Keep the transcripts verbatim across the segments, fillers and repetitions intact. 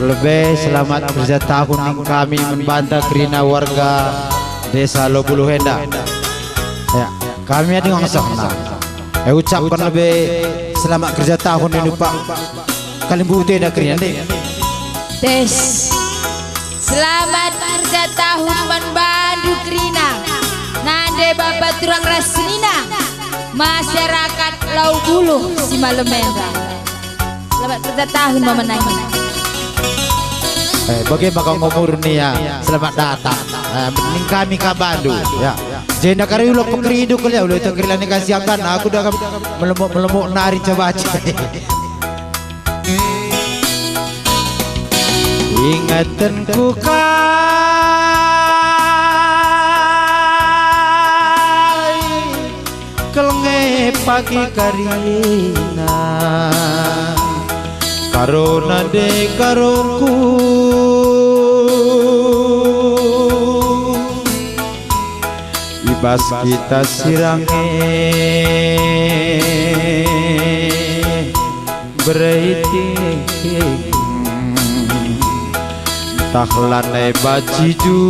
Lebe selamat kerja tahun ning kami man banta kerina warga Desa Lobuluh enda. Ya, kami adi ngangsa. E, ucapkan lebe selamat kerja tahun enda, Pak. Kalimbubu enda kerina, ndai. Tes. Selamat kerja tahun man bandu kerina. Nande bapa turang ras senina. Masyarakat Lobuluh si malem enda. Selamat kerja tahun, Mama Nangin. Eh, bage maka ngumur nia, selamat datang. Eh, ning kami ka bandu, ya. Jenda kari ulo pekeridu kali ya, ulo itu kerilan ni kasiangkan, aku dah melemuk-melemuk nari coba. Ingetenku kai, kelnge pagi karina, karona nde karungku. I bas kita si range beraiting, ntah lanai banci jumpa,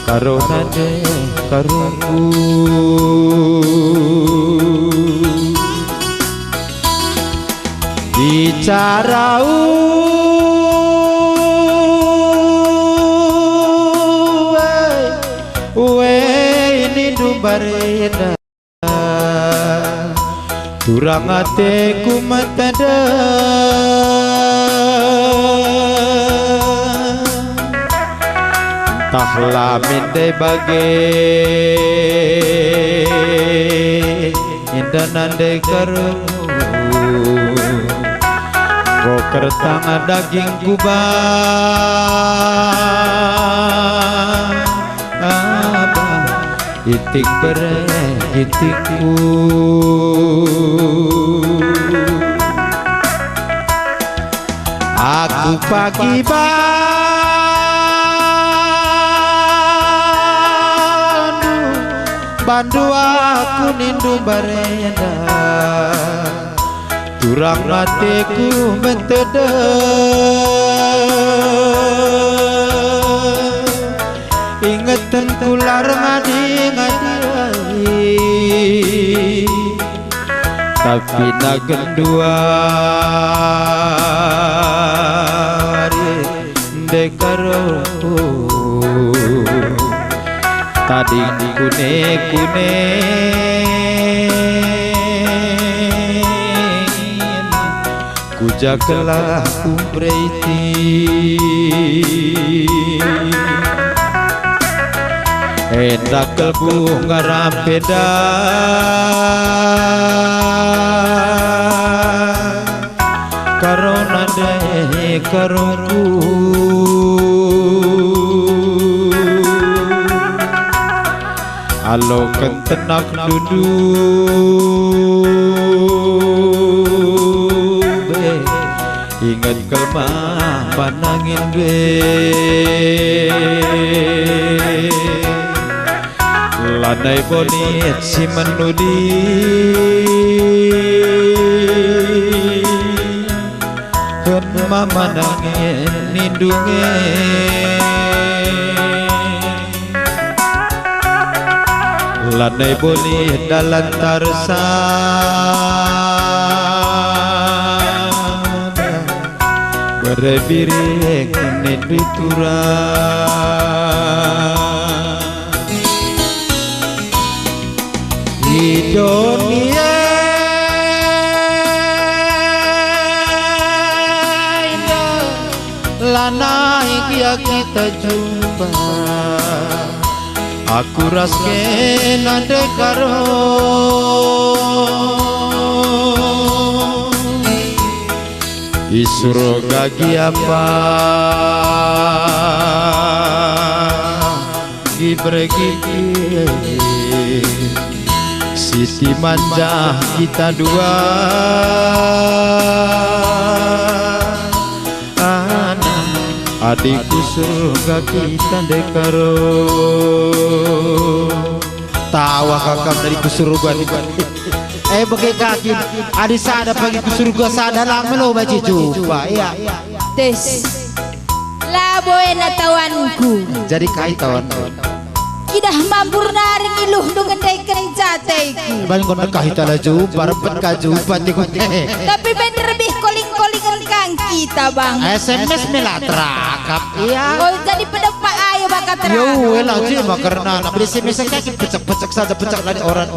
karona nde karungku. Bicara ue, ue nindu mbarenda, turang ateku metedeh. Ntah la min ndai bage, enda nande karungku, enggo kertang dagingku ba, aba, itik bere itikku. Aku pagi bandu, bandu aku nindu mbarenda, turang ateku metedeh. Ingetenku la erngadi-ngadi, tapi na genduari nde karungku, tading kune-kune. Ku ja gelah umreti. Enda kal ku ngarap enda, karona ndai karungku. Aloken tenakndu be, inget kal man Mama Nangin be. Lanai bonit si menudi, hen Mama Nangin nindu nge. Lanai bolih dalan tarsada, bere biring nindu turang. I doni enda lanai gia kita jumpa, aku ras kena ndekaro. I surga gia pagi bergigi, Siti manjah kita dua. Anak, adi ku surga kita ndekaro. Tawa kakam dari ku surga ni. Eh, Bage ka kin, adi sada pagi ku Surga, sada lang melo banci jumpa, ia. Tes. Labo ena tawanku. Jadi kai tawanku? Idah mambur nari ngiluh ngendeken jateku. Bang kon dekah ita la jumpa, rempet ka jumpa tiku. Tapi ben lebih koling-kolingen kang kita, Bang. S M S me la terakap, ia. Oh, jadi pedepak ayo bakat Yo, terang. Wela je maka kerna, nak beli S M S ka pecek-pecek saja, pecek lagi orang.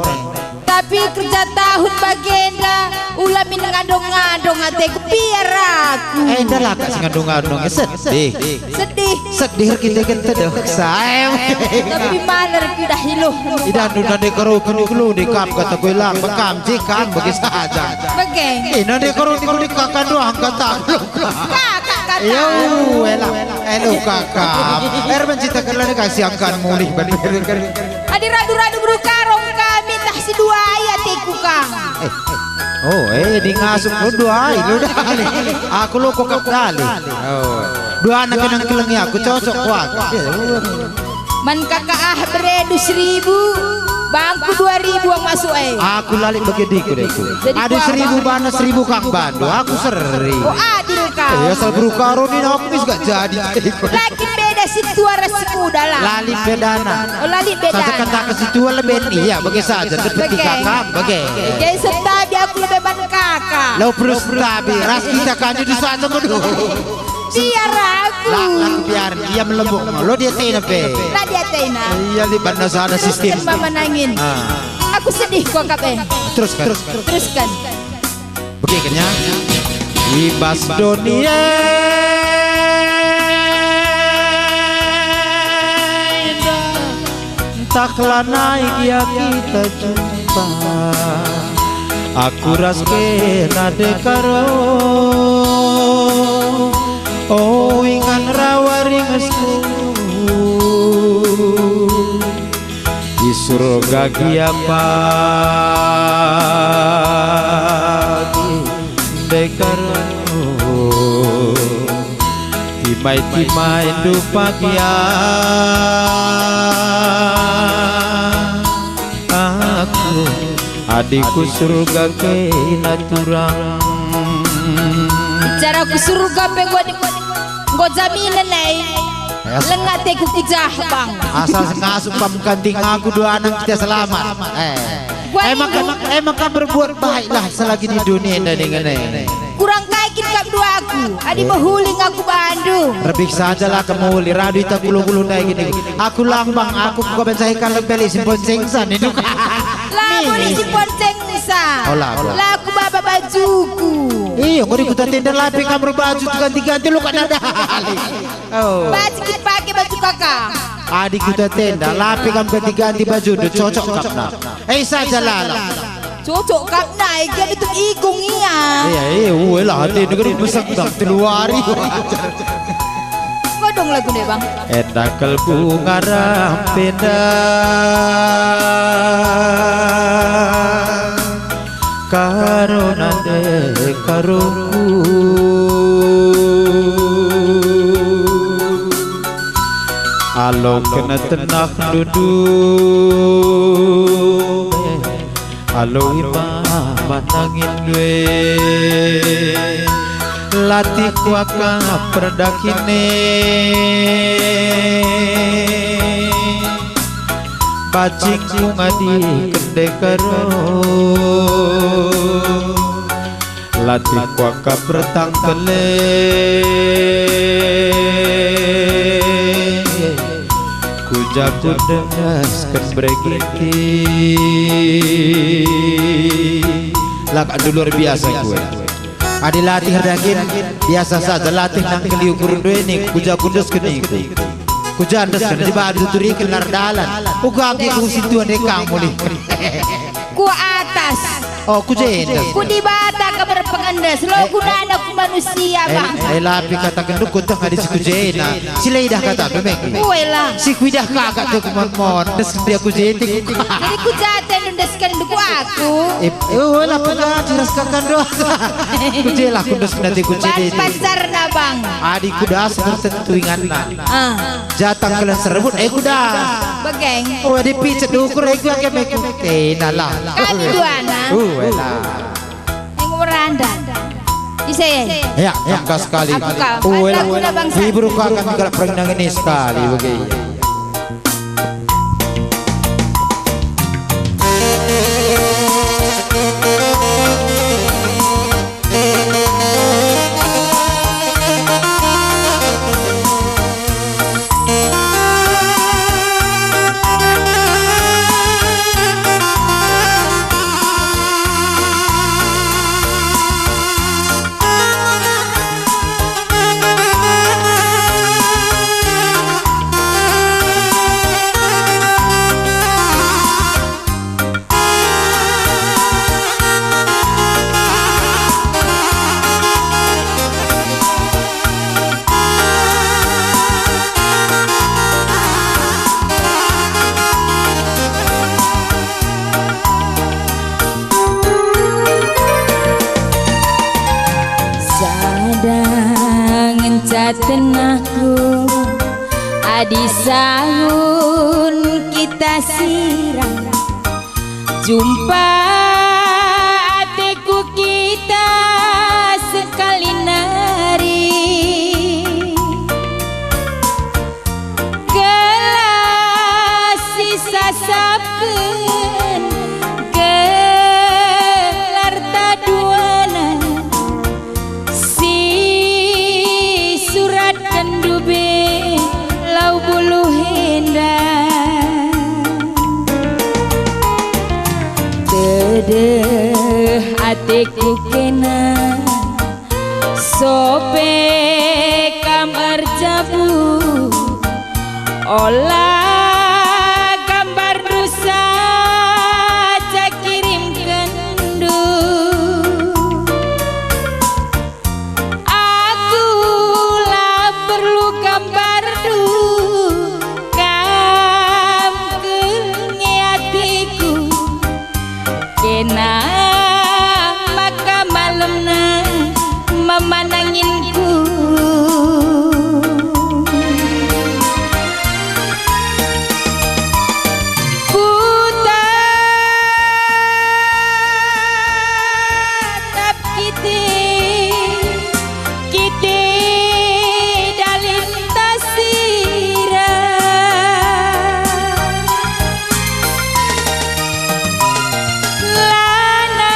Tapi kerja tahun bagenda, ula min ngadong-ngadong ateku, biar aku. Eh, enda la kak si ngadong-ngadong, eh, sedih. Sedih. Sedih kita kan tedeh, sayang. Tapi maler ku idah iluh. Idah ndu nande karo kenu kelu di kam kata ku ilang, bekam je kam bagi saja. Bage. Eh, nande karo kenu di kakak doang kata. Kakak kata. Yo, wela. Elo kakak. Er mencitakan lani kasih angkan mulih. Adi radu-radu beru karong kami tah si dua ateku kang. Eh, oh, eh, di ngasup lu dua ai, lu dali. Aku lo kokap dali. Oh. Dua anak kenang kelengi aku cocok kuat. Man kakak ah beredu seribu, bangku dua ribu ang masuk eh. Aku lali bagi diku deh. Jadi adi kuah seribu bang. Bana seribu kang bandu, aku seri. Oh, adil kau. Eh, asal beru karong ni aku ni gak jadi. Lagi beda si tua ras si muda lah. Lali bedana. Oh, lali bedana. Saja kata ke si tua leben, iya, bage saja, seperti kakak, bage. Jadi setabi aku lebe ban kakak. Lo perlu setabi, ras kita kan di saja bedu. Biar aku. Lah, lah biar, ia melembung. Lo dia tena pe. Lah dia tena. Iya, di banda sana sistem. Teruskan, Mama Nangin. Ah. Aku sedih ku akap eh. Teruskan. Teruskan. Begigenya. I bas doni enda, ntah lanai gia kita jumpa, aku ras kena ndekaro, o ingan rawa ringesku. I Surga gia pagi ndekaro, timai-timaindu pagi aku, adi ku Surga kena turang. Cara ku Surga pe enggo di-, enggo jaminen ai. Yes. Lengak teku kujah, Bang. Asal ngasup pam kanting aku dua anak kita selamat. Eh. Emang, emang, emang kam berbuat baiklah selagi di dunia enda ningen e. Kurang kai kin kap duaku, adi mehuling aku bandu. Rebih sajalah kemuli, radu ita gulu-gulu ndai gini. Aku lang, Bang, aku kuga bancahi kalem beli si poncengsa nindu kan. Lah, beli si poncengsa. Oh, lah, lah. Lah, aku baba bajuku. Iya, enggo di kuta tenda lape kam erbaju ganti-ganti lu kan ada. Oh. Baju kipake baju kaka. Adi kuta tenda, lape kam ganti-ganti baju, ndu cocok kapna. Eh, saja lala. Cocok kapna, eh, gia nutup igung ia. Iya, iya, uwe lah, ate negeri besek tak telu hari. Kodong lagu deh, Bang. Enda kal bunga rampenda. Karo nande karoku, alo kena tenah dudu, alo imam manangin due. Latih kuakap perdakine, bacingku ngadi kende karo. Latih kuakap retang kele, kuja kudengesken bereginti. Lak adu luar biasa kue. Adi latih dagin, biasa saja latih nangkeli ukur dueni, kuja kundesken iku. Kuja ndesken di badu turiken lar dalan. Uga agi ku sintuan deka mulih. Ku atas. Oh, ku jenda. Ku Dibata ka berpengendes, lo gunana ku manusia, eh, Bang. Eh, lapi kataken duku teh adi si ku jenda. Si leidah kata pemeki. Uela. Si kuidah kakak tuh kemon-mon, des dia ku jenda. Jadi ku jate nundesken duku aku. Eh, eh, uela pegati ras kakan doang. Ku jelah ku des nanti ku jenda. Ban pacarna, Bang. Adi ku das tertentu inganna. Ah. Jatang kalian serebut, eh, ku das. Begeng. Oh, adi picet dukur, eh, ku ake meku. Eh, nalah. Kan duana. Uh, elah. Enggo meranda. Ise? Ya, ya, angka sekali. Aku kau. Uh, elah. Aku udah bangsa. Hibur kau akan tinggal pernah ini sekali, bagi. Sada ngenca tenahku, adi sahun kita sirang, jumpa ateku kita sekali nari. Gelah sisasapken gelarta duana, sisuratken ndube lau buluh enda. Tedeh ateku kena, sope kam erjabu, ola gambarndu saja kirimkenndu. Aku la perlu gambarndu, kam kal nge ateku. Kena maka malemna mama nanginku. Kutatap kite, kite dalinta sira. Lanai,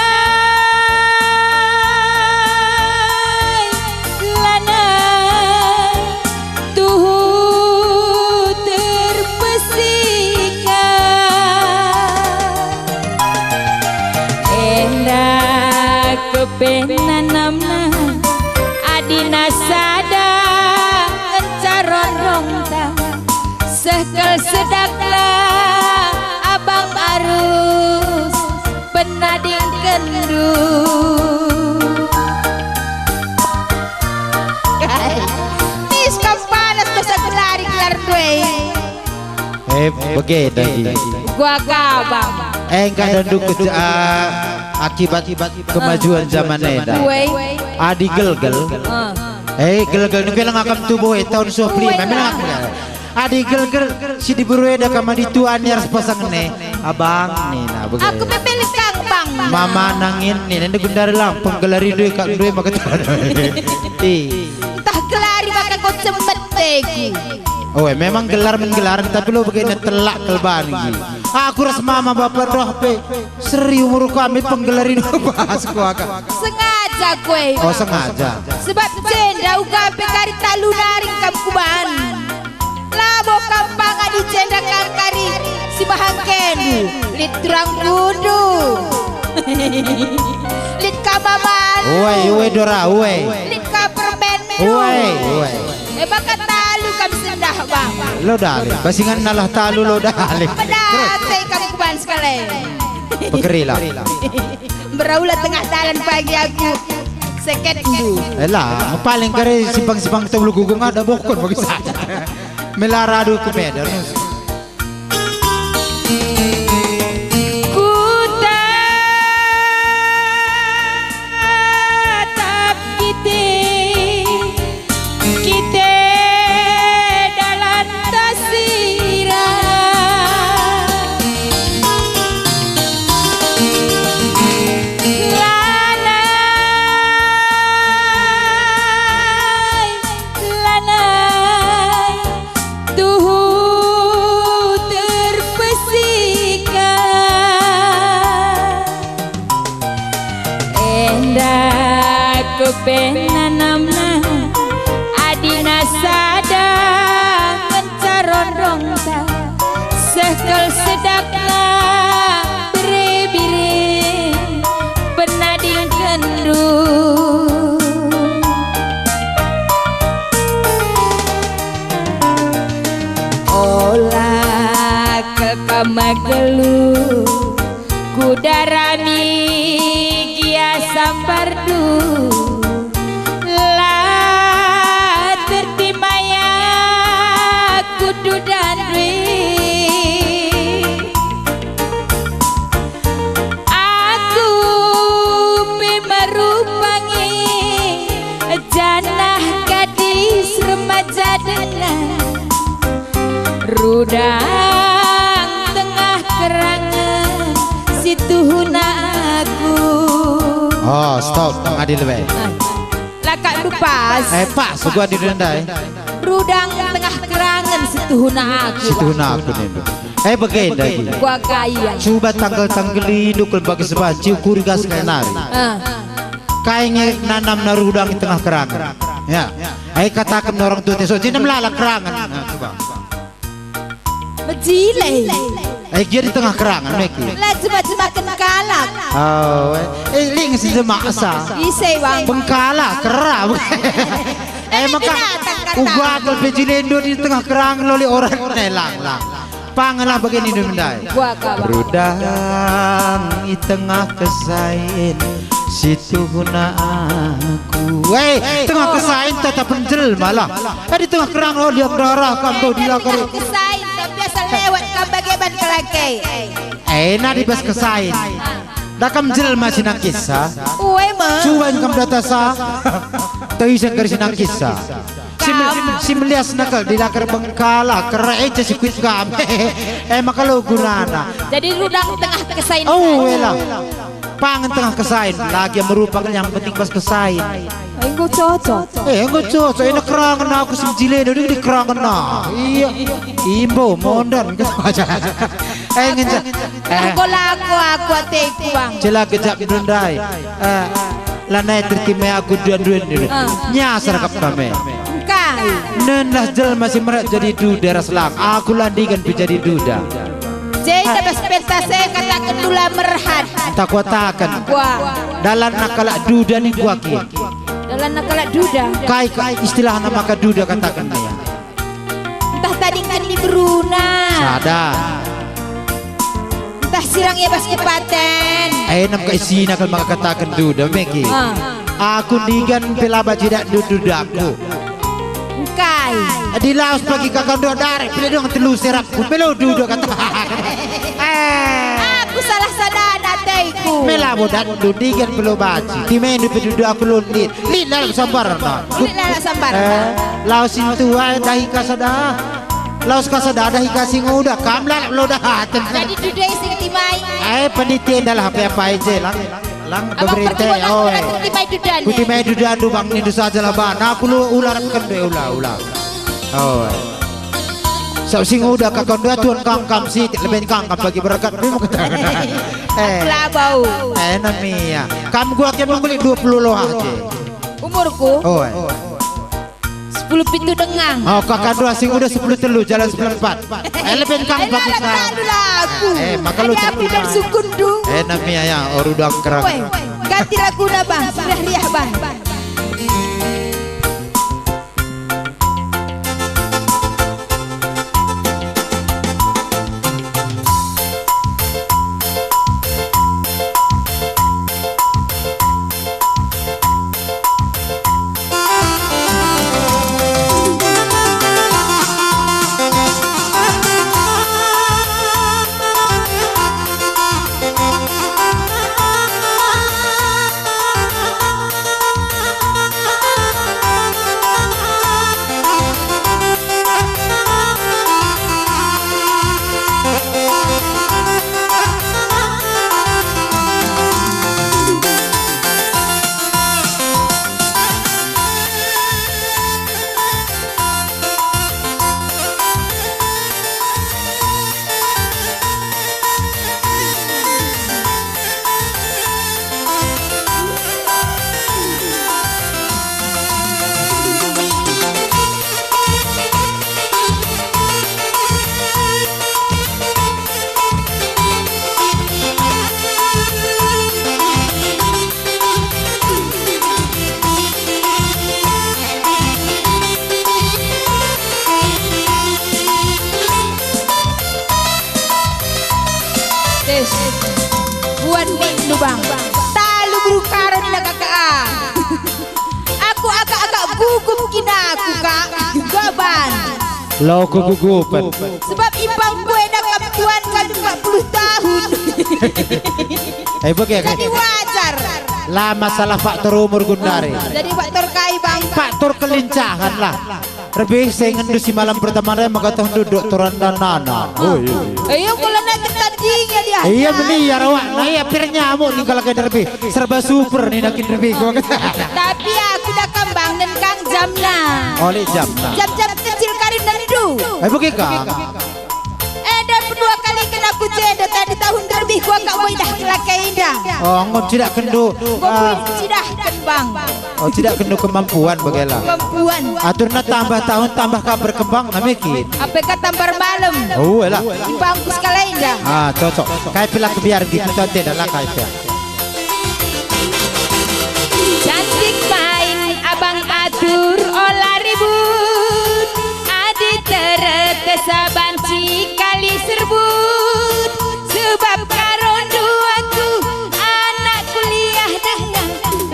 lanai, tuhu terpesika. Enda kepe nanamna, adina sada ngenca rondongta. Seh kal sedaklah abang arus penadingkenndu. Tis kam panas dosa gelari gelarndu e. Eh, bage dagi. Gua kabang. Eh, engka ada nduk ke, ah, akibat kemajuan zaman enda. Woi. Adi gelgel. Eh. Eh, gelgel ni bilang akam tubuh, eh, tahun suah peli, memang aku ya. Adi gelgel si diberu eda kama ditua ni ras pasang ne. Abang nina bage. Aku pe pelekang, Bang. Mama nangin nina, nende gundari lang penggelari doi kak doi maka. Ti. Ntah gelari maka kau cemet deh. Oh, eh, memang gelar men gelaran, tapi lo bage ne telak kelban gi. Aku ras mama bapa doh pe seri umur kami penggelari pas kuaka. Sengaja kue. Oh, sengaja. Sebab jenda uga pe kari talu nari kam kuban. Labo kam pangan i jenda kam kari si bahangkendu. Lit turang gundu. Lit kamaman. Uwe, uwe dora, uwe. Lit ka permen. Uwe, uwe. Eh, baka talu kam sendah, Bang. Lo dale, basingan nalah talu lo dale. Pedate kam kuban sekali. Pekerilah. Beraula tengah dalan pagi aku. Seketndu. Elah, paling kare simpang-simpang tebel gugung ada bokon bagi saja. Melara aduh ku Medan. Kutatap kite, kite dalan tasira. Megeluh ku darami gia sambarndu, la tertimai aku dudandu. Aku pe merupangi janah gadis remaja denga, rudang tengah kerangen situhuna aku. Oh, stop, adil be. Ah, lakak dupas. Eh, pas, gua di ndai. Rudang tengah kerangen situhuna aku. Situhuna aku nindu. Eh, bage ndai. Gua kaya. Cuba tanggal-tanggal indu kal bagi sebanci ukuri gas kai nari. Ah. Kai nge nanamna rudang i tengah kerangen. Ya. Eh, kataken orang tua teso, jinem lala kerangen. Nah, coba. Mejile. Eh, gia di tengah kerangen, meki. La jema-jemaken kalak. Oh, eh, eh, ling si jemaksa. Ise, Bang? Bengkala, kera. Eh, maka binatang kata. Uga kal pe jilendo di tengah kerangen loli orang nelang, lang. Pangelah bagi nindu ndai. Gua kabar. Rudang i tengah kesain, situhuna aku. Weh, tengah kesain tatapen jelma lah. Eh, di tengah kerangen, oh, liak darah kam tuh di lakar. Kesain, tapi asal lewat kam bage ban kelakei. Eh, na di bas kesain. Da kam jelma si nangkissa. Ue me. Cuba kam datasa. Tei sengker si nangkissa. Si me-, si melias nakal di lakar Bengkala, kera eja si kuit kam. Eh, maka lo gunana. Jadi rudang tengah kesain. Oh, wela. Pangen tengah kesain, lagi merupakan yang penting pas kesain. Enggo cocok. Eh, enggo cocok, enak kerangen aku si mejile, udah di kerangen nah. Iya. Imbo, mondan. Eh, ngenca. Eh. Enggo lako aku ateku, Bang. Cela gejap ndai. Eh, lanai terkime aku duan-duan dulu. Ah. Nyasar kap kame. Engkai. Nenlah jelma si merat jadi duda ras lang. Aku landigan pe jadi duda. Jenda bas pentas e kataken dula merhat. Tak kuataken. Wah. Dalanna kalak duda ni kuaki. Dalanna kalak duda. Kai ka istilahna maka duda kataken ya? Ntah tadingken diberuna. Sada. Ntah sirang ia bas kepaten. Enem ka isina kal maka kataken duda, meki. Ah. Aku ndigan pe la bajidak dudu daku. Engkai. Adi laus pagi kakak ndua darek, pile dong telu serapku, melo duda kata. Eh. Aku salah sada nataiku. Mela bodat dudigan pelo baji. Timendu pe dudu aku lundit. Lit lalap sambarna. Lit lalap sambarna. Eh, laus sintua dahi kasada. Laus kasada dahi kasinguda. Kam lalap lo dahaten. Jadi dudu sing timai. Eh, penditin dalah apa-apa aja lang. Lang beberita, oi. Kutimai dudandu bang nindu saja lah bana. Aku lu ular kende ula ula. Oi. Sab singuda kakak ndua tuan kangkam sitik leben kangkam bagi berkat. Eh. Aku labau. Eh, namia. Kam gua ke menggulik dua puluh loh aja. Umurku? Oi. Sepuluh pitu dengang. Oh, kakak ndua singuda sepuluh telu, jalan sepuluh empat. Eh, leben kam bagi saya. Eh, maka lu. Ada api dan sukundu. Eh, namia ya, oru doang kerang. Weh, ganti laguna, Bang. Sudah riah, Bang. gugup kin aku, Kak, i Tugaban. Lo kegugupen. Sebab imbangku enda kam tuan kami empat puluh tahun. Eh, bage, bage. Jadi wajar. La masalah faktor umur gundari. Jadi faktor kai, Bang? Faktor kelincahan lah. Rebih seh ngendu si malam pertama ndai maka toh nduduk turan dan nana. Oh, iya. Ayo, kalau nak kita dingin dia. Iya, meni ya rawak. Nah, iya, pir nyamuk nih kalau kayak rebih. Serba super nih nakin rebih. Tapi aku dah kembang dan kang jamna. Oleh jamna. Jam-jam kecil karin dan du. Eh, bagi kang. Eh, dan kedua kali kena ku jenda tadi tahun rebih gua kak boy dah kelakai indah. Oh, enggo tidak kendu. Gua Ah. Cidah kembang. Oh, tidak kena kemampuan bagela. Kemampuan. Aturna tambah tahun tambah ka berkembang nami kin. Apa ka tambah malam. Oh, elah. Imbangku sekali indah. Ah, cocok. Kai pila kebiar gitu tante dalam kai pila. Cantik main abang atur ola ribut. Adi terete saban cikali serbut. Sebab karondu aku anak kuliah dahna.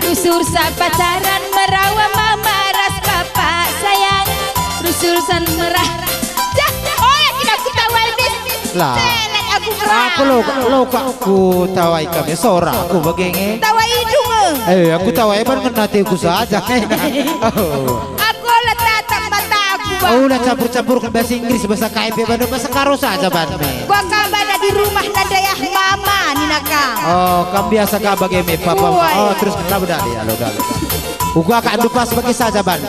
Rusur sa pacaran merawa mama ras bapak sayang. Rusur san merah. Jah, oh, yakin aku tawai, Bis. Lah. Celet aku merah. Aku lo, lo kak ku tawai kami sora aku bagenge. Tawai idung, eh. Eh, aku tawai ban ngena atiku saja. Oh. Aku ola tatap mata aku, Bang. Oh, udah campur-campur ke bahasa Inggris, bahasa K M P, bahasa Karo saja, Bang. Gua kabar di rumah nadayah mama, nina kam. Oh, kam biasa ka bage me, papa. Woi. Oh, terus kenapa dah dia, lo dah. Uga kak dupas bagi saja, Bang.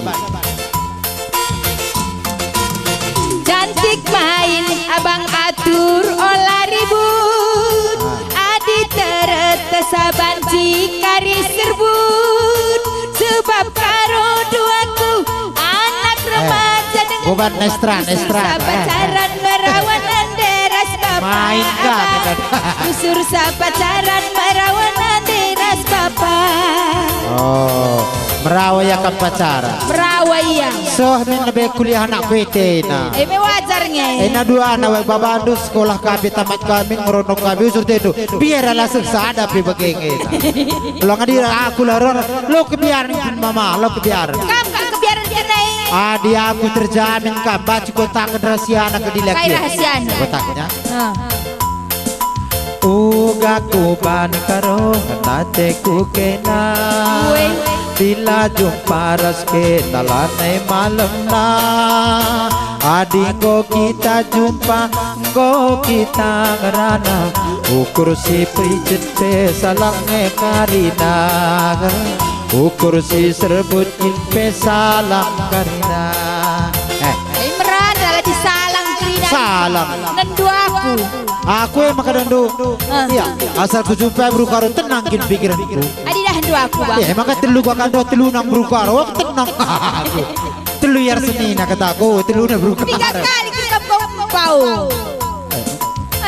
Cantik main abang atur ola ribut. Adi terete saban cikari serbut. Sebab karondu aku anak Eh, remaja dengan bukan Nestra, Nestra. Sa pacaran merawanan deras bapak. Main kah abang. Kita? Susur sa pacaran merawanan deras bapak. Oh, merawa ya kan pacaran. Merawa iya. Soh min lebih kuliah anak kuitena. Eh, me wajar nge. Ena dua anak wek babandu sekolah kabe tamat kami ngeronok kami usur tendu. Biar alah seh sada pe bage nge. Lo ngadi aku la ro, lo kebiaren kin mama, lo kebiaren. Kam kak kebiaren kenai. Adi aku terjamin kam baci kotak rahasia anak kedilak. Kai rahasiana? Kotaknya. Ah. Uga kuban karo ateku kena. Weh. Bila jumpa ras kena lanai malemna. Adi enggo kita jumpa, enggo kita ngerana. Ukur si picit pe salang nge karina. Ukur si serbut kin pe salang karina. Eh. Eh, merana lah disalang kerina. Salang. Nendu aku. Aku emang kadang du. Ah. Iya, asal ku jumpa beru karo tenang kin pikiranku. Adi dah nendu aku, Bang. Iya, maka telu gua kan doh telu nang beru karo, aku tenang. Aku. Telu yar senina kataku, telu na beru karo. Tiga kali kita bau.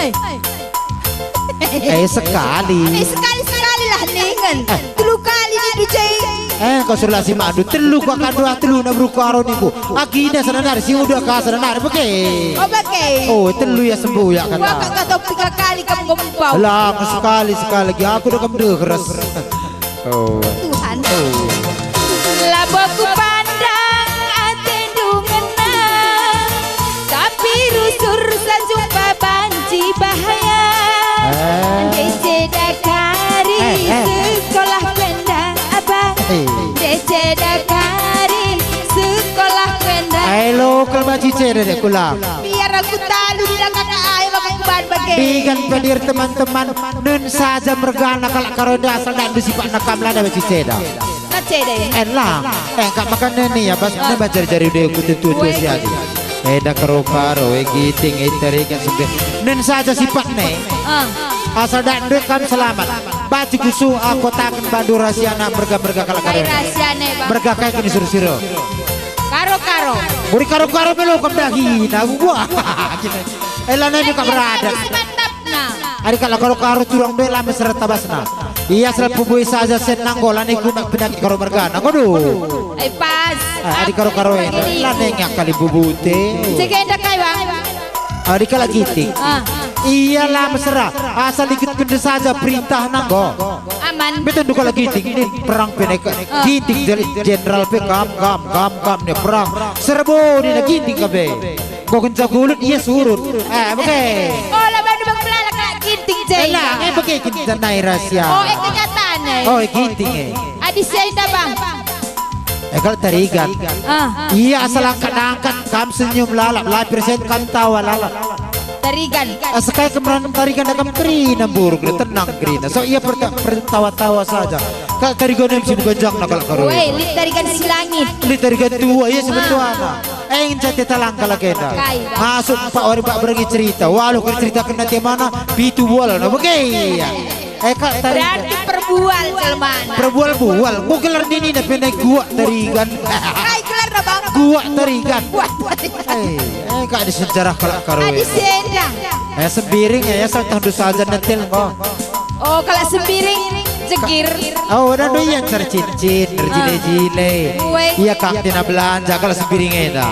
Eh. Eh, sekali. Eh, sekali-sekali lah ningen. Eh. Telu kali ni DJ. Eh, kau suruh si madu telu kak kandu ah, telu na beru karo niku. Agina serenar si udah ka serenar beke. Oh, beke. Oh, telu ya sembuh ya kata. Wah, kak kata tiga kali kamu ngempau. Lah, aku sekali sekali lagi aku udah kamu deres. Oh. Tuhan. Oh. Labo ku pandang atendu ngena, tapi rusur sa jumpa banci bahaya. Eh. Ande ceda kari Eh, eh, eh. sekolah penda abang. Eh. Ande ceda kari sekolah penda. Ai lo kal banci ceda deh kulang. Biar aku talu di kakak ai maka kuban bage. Bigan pedir teman-teman, nun saja mergana kalak karo enda asal dak ndu sipakna kam lada banci ceda. Kaceda ya. Elah, eh kak makan neni ya bas nembah jari-jari udah ku tentu-tentu si adi. Eda karo-karo, eh giting, eh tarikan sembah. Nun saja sipakna. Ah. Asal dak ndu kam selamat. Baci kusu aku taken bandu rahasiana merga-merga kalak karo. Rahasiana, Bang. Merga kai kini siro-siro. Karo-karo. Muri karo-karo melo kam dahi, nah gua. Elah nai kak beradat. Mantap nah. Ari kak la karo-karo turang be la mesra tabasna. Ia selalu pubui saja senang gola ni guna penyakit karo mergana. Kodu. Eh pas. Ah, ari karo-karo ini. La nengak kali bubute. Jaga endak kai, Bang? Ari kak la gitik. Ah. Ia la mesera, asal ikutken saja perintahna enggo. Aman. Betul duka lagi Ginting, nin perang pe nai ka. Ah. Ginting jadi jenderal pe kam, kam, kam, kam nin perang. Serbu nina Ginting ka pe. Enggo kenca gulut ia surut. Eh, bage. Oh, la bandu bang pelala kalak Ginting je. Eh, la, eh, bage Ginting nai rahasia. Oh, eh, kenyataan, eh. Oh, eh, Ginting, eh. Adi si enda, Bang. Eh, kalak Tarigan. Ah. Ia asal angkat-angkat, kam senyum lalap, la persen kam tawa lalap. Tarigan. Eh, sekai kemeran Tarigan akap kerina mburuk, tenang kerina. So, ia perta-, pertawa-tawa saja. Kalak Tarigan em si meganjangna kalak Karo. Woi, lit Tarigan si langit. Lit Tarigan tua, ia si Ah. Tuana. Eh, ngenca te talang kalak enda. Kai, Bang? Masuk empat wari empat berngi cerita. Waluh kali ceritakenna temana, pitu bualna. Bage ia. Eh, kalak Tarigan. Berarti perbual jelmana. Perbual-bual. Enggo gelar ninina pe nai Guak Tarigan. Kai gelarna, Bang? Guak Tarigan. Guak Tarigan. Eh, eh, kak di sejarah kalak Karo. Adi si enda. Eh, Sembiring, eh, asal tahndu saja netil enggo. Oh, kalak Sembiring jegir. Oh, udah do ia ncar cincin, erjile-jile. Ah. Uwe. Ia kang tina belanja kalak Sembiring enda.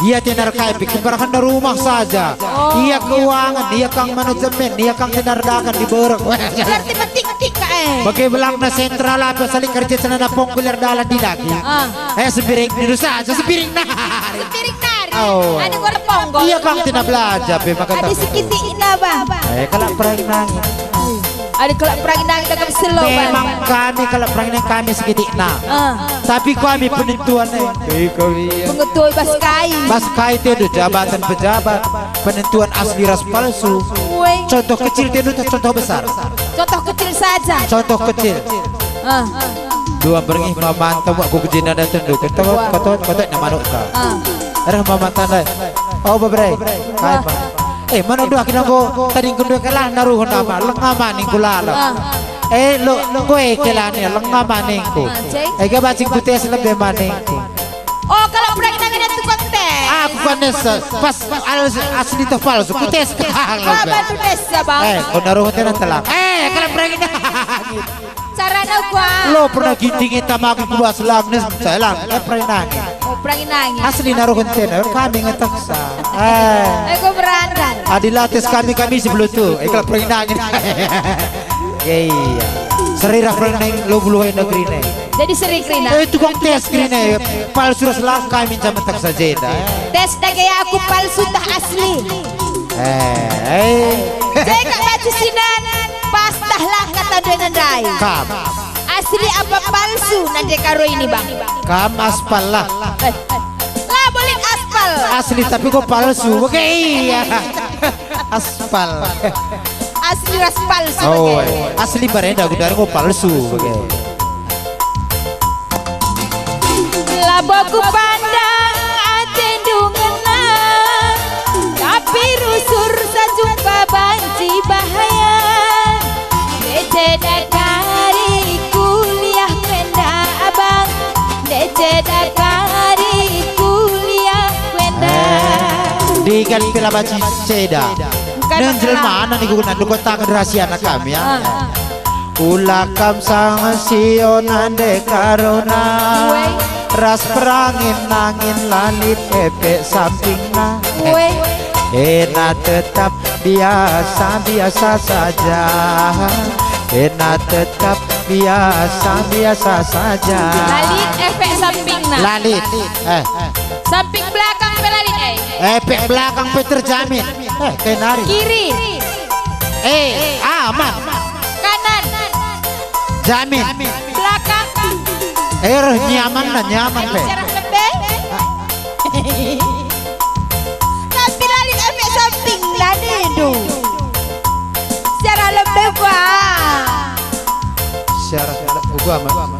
Ia tenar kai pe, kembarahna rumah saja. Oh. Ia keuangan, ia kang manajemen, ia kang tenar dagan diberek. Berarti metik-metik ka, eh. Bage belangna sentral apa salik kerja senana ponggulir dalan di daging. Ah. Eh, Sembiring dulu saja, Sembiring nari. Sembiring nari. Oh. Ada goreng ponggo. Ia kang tina belanja pe maka Ada tak sekitikna, Bang. Eh, kalak perang nangin. Ada kalak perang nangin tak kesel, Bang. Memang kami kalak perang nangin kami sekitikna. Ah. Tapi kami penentuan, eh. Pengetuai bas kai. Bas kai te do jabatan pejabat, penentuan asli ras palsu. Woi. Contoh kecil te do, contoh besar. Contoh kecil saja. Contoh kecil. Ah. Dua berngi mamanta wak ku kejina da tendu. Ketok, Wah. ketok, ketok na manuk ta. Ah. Reh mamanta ndai. Oh, bebre. Kai, Wah. Pak? Eh, manuk dua kena go tadi ku dua kela naruh nama. Lenga maning ku lalap. Ah. Eh, lo, kue kela ni, lenga maningku. Ah, ceng. Eh, ga bacing ku tes lebe maningku. Oh, kalau perang nangin tukang tes. Aku kan tes, pas al-, asli teh palsu, ku tes kang. Wah, lebe. Bantu tes, ya, Bang. Eh, kau naruh tena telang. Eh, kalau perang nangin. Carana kuah. Lo pernah Ginting eta magi ku bas lang nis, saya lang, eh, perang nangin. Oh, perang nangin. Asli naruh tena, kami ngeteksa. Eh. Aku berandal. Adi la tes kami, kami sebelum tu. Eh, kalau perang nangin. Ya, iya. Seri rah perang nangin, lo bulu hai negeri ne. Jadi seri kerina. Eh, tukang tes kerina, eh. Palsu ras lang kami sama tak saja, dah. Tes dage aku palsu tah asli. Eh, eh. Cekak baju sinan, pas tah langkat tandu ngendai. Kam. Asli apa palsu nande karo ini, Bang? Kam aspal lah. Eh, eh. La boleh aspal. Asli tapi kok palsu. Oke, iya. Aspal. Asli ras palsu. Oh, oke. Asli barenda gudar kok palsu. Oke. Labo kupandang atendu ngena, tapi rusur sajumpa banci bahaya. Ndai ceda kari kuliah ku enda abang, ndai ceda kari kuliah ku enda. Eh, digan pila banci ceda. Engkai nen bangkala jelmana niku kena duko tangen rahasiana kami, ya. Ah, ah. Ula kam sangsi o nande karona. Uwe. Ras perangin nangin la lit efek sampingna. Uwe. Ena tetap biasa-biasa saja. Ena tetap biasa-biasa saja. La lit efek sampingna. La lit. Eh. Samping belakang pe la lit, eh. Efek belakang pe terjamin. Eh, kai nari. Kiri. Eh, aman. Kanan. Jamin. Belakang. Eh, roh nyaman lah, nyaman pe. Secara lembek. Tapi la lit efek samping, la nindu. Secara lembek, wah. Secara lembek, uga aman.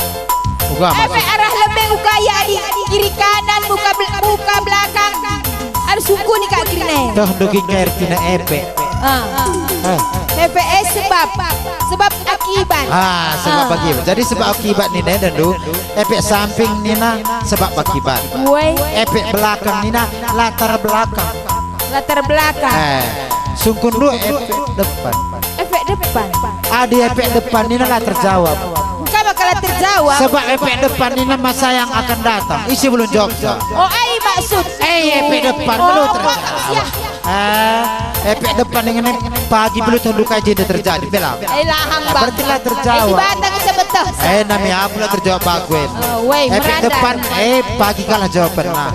Uga aman. Efek arah lembek uga ya di kiri kanan, muka bel-, muka belakang. Harus sungkun nih, Kak, kiri nih. Toh ndugi kair tina efek. Ah. Ah. Efek, eh, sebab. Sebab akibat. Ah, sebab Ah. akibat. Jadi sebab akibat nih, nih, dan du. Efek samping nina sebab akibat. Woi. Efek belakang nina latar belakang. Latar belakang. Eh, sungkun dua efek depan. Efek depan. Adi efek depan nina la terjawab. Engkai maka la terjawab? Sebab efek depan nina masa yang akan datang. Isi belum jawab. Oh, ai maksud. Eh, efek depan Oh, belum terjawab. Maksudnya. Eh, Epek depan dengan pagi belut hondu kai jenda terjadi, bela. Eh, lahang, Bang. Berarti lah terjawab. Eh, si Batang bisa beteh. Eh, nami apa lah terjawab bagus. Oh, weh, Epek merandar. Depan, eh, pagi kalah jawaban. Nah. Nah.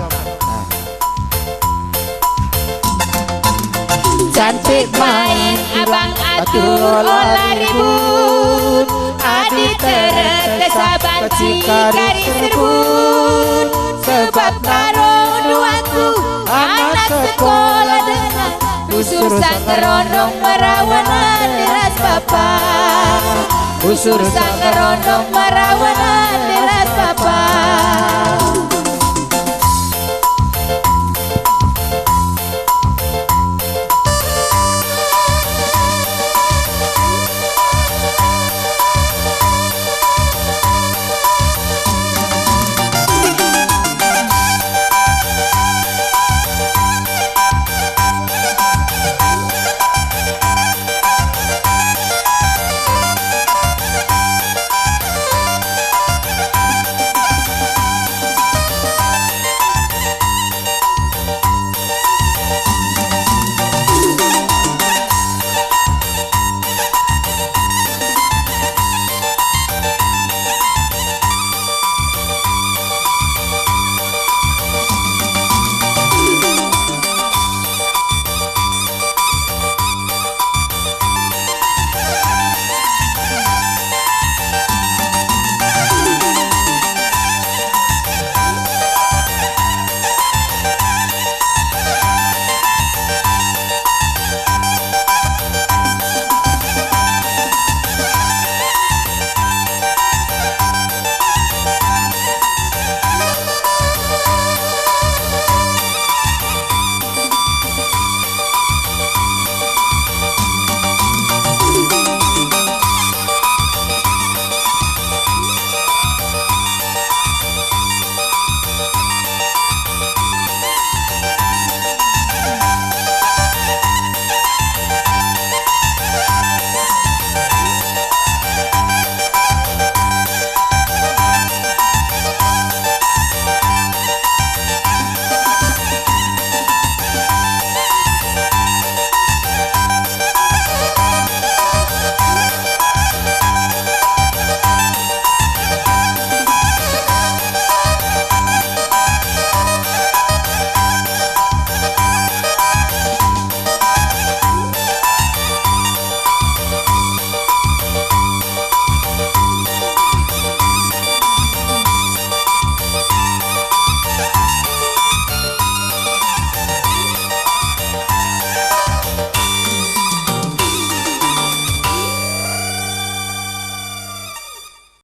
Cantik main abang atur ola ribut, adi terete saban cikari serbun. Sebab karo duaku anak sekolah denga, usur sanggar rondong merawanan deras bapa. Usur sanggar rondong merawanan deras bapa.